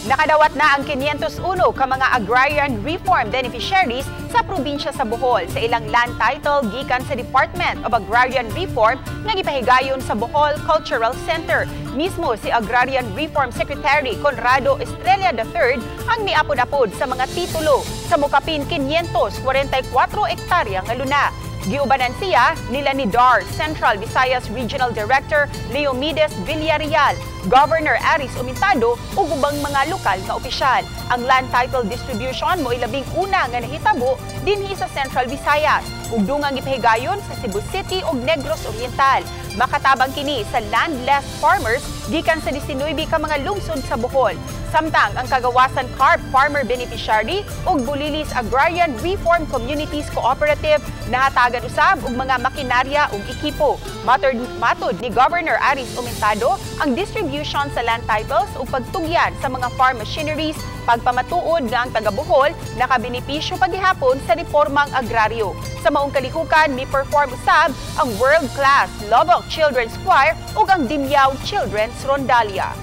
Nakadawat na ang 501 ka mga agrarian reform beneficiaries sa probinsya sa Bohol sa ilang land title gikan sa Department of Agrarian Reform nga gipahigayon sa Bohol Cultural Center. Mismo si Agrarian Reform Secretary Conrado Estrella III ang miapod-apod sa mga titulo sa mukapin 544 hektarya nga luna. Giubanan siya nila ni DAR Central Visayas Regional Director Leomides Villarreal, Governor Aris Umintado ug ubang mga lokal nga opisyal. Ang land title distribution mo'y labing una nga nahitabo dinhi sa Central Visayas ug dungang gipahigayon sa Cebu City ug Negros Oriental. Makatabang kini sa landless farmers gikan sa 19 ka mga lungsod sa Bohol. Samtang ang Kagawasan Carp Farmer Beneficiary ug Bulilis Agrarian Reform Communities Cooperative nahatagan usab og mga makinarya ug ekipo. Matod ni Governor Aris Umintado, ang distribution sa land titles ug pagtugyan sa mga farm machineries pagpamatuod nga ang taga Bohol nakabenepisyo pagihapon sa reformang agraryo. Sa maong kalihukan, mi-perform usab ang world-class Loboc Children's Choir ug ang Dimiao Children's Rondalla.